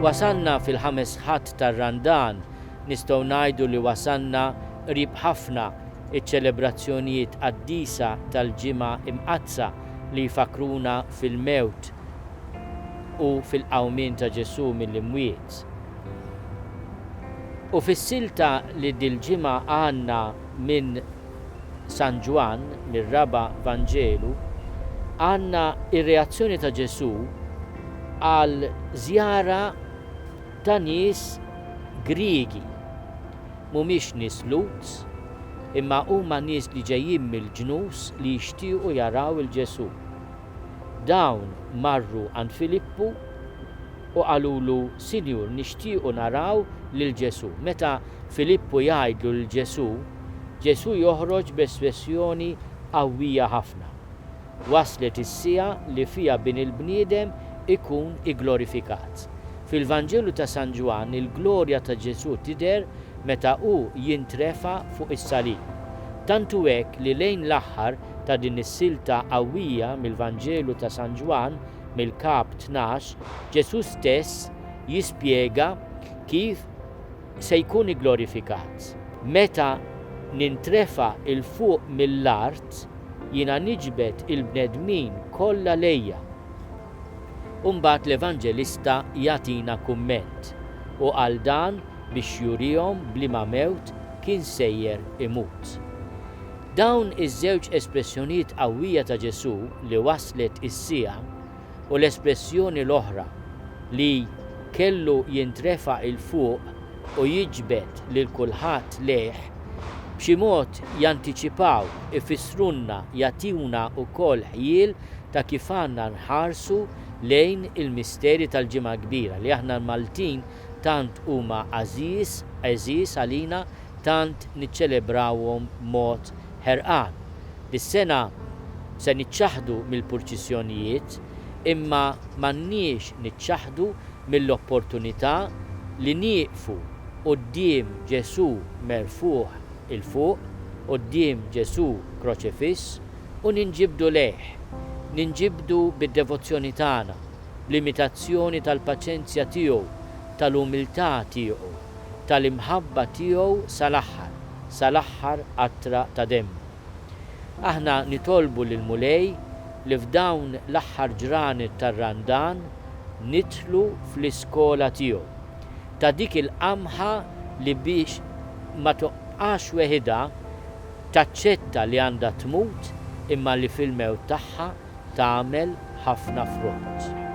Wasalna fil-ħames Ħadd tar-Randan, nistgħu ngħidu li wasalna qrib ħafna iċ-ċelebrazzjonijiet qaddisa tal-Ġimgħa Imqaddsa li jfakkruna fil-mewt u fil-qawmien ta' Ġesù mill-imwiet. U fis-silta li dil-ġimgħa għandna minn San Ġwann, mir-raba' Vanġelu, għandna r-reazzjoni ta' Ġesù għal żjara ta' nies Griegi. Mhumiex nies Lhud, imma huma nies li ġejjin mill-ġnus li jixtiequ jaraw 'il Ġesù. Dawn marru għand Filippu u qalulu, Sinjur, nixtiequ naraw lil Ġesù. Meta Filippu jgħidlu lil Ġesù, Ġesù joħroġ b'espressjoni qawwija ħafna, Waslet is-siegħa li fiha Bin il-bniedem ikun igglorifikat. Fil-Vanġelu ta' San Ġwann il-glorja ta' Ġesù tidher meta hu jintrefa' fuq is-salib. Tant hu hekk li lejn l-aħħar ta' din is-silta qawwija mill-Vanġelu ta' San Ġwann, mill-Kap 12, Ġesù stess jispjega kif se jkun igglorifikat. Meta nintrefa' 'l fuq mill-art, jiena niġbed il-bnedmin kollha lejja. U mbagħad l-Evanġelista jagħtina kumment, u qal dan biex jurihom b'liema mewt kien sejjer imut. Dawn iż-żewġ espressjonijiet qawwija ta' Ġesù li waslet is-siegħa u l-espressjoni l-oħra li kellu jintrefa' 'l fuq u jiġbed lil kulħadd lejh, b'xi mod jantiċipaw, ifissrulna, jagħtuna wkoll ħjiel ta' kif għandna nħarsu lejn il-misteri tal-Ġimgħa l-Kbira li aħna l-Maltin tant huma għażiż, għeżież għalina, tant niċċelebrawhom b'mod ħerqan. Dis-sena se niċċaħħdu mill-purċissjonijiet, imma m'għandniex niċċaħħdu mill-opportunità li nieqfu quddiem Ġesù merfugħ 'il fuq, quddiem Ġesù kroċefiss, u ninġibdu lejh. Ninġibdu bid-devozzjoni tagħna, bl-imitazzjoni tal-paċenzja tiegħu, tal-umiltà tiegħu, tal-imħabba tiegħu sal-aħħar, sal-aħħar qatra ta' demmu. Aħna nitolbu lill-Mulej li f'dawn l-aħħar ġranet tar-Randan nidħlu fl-iskola tiegħu, ta' dik il-qamħa li biex ma tibqax weħidha taċċetta li għandha tmut imma li fil-mewt tagħha tagħmel ħafna frott.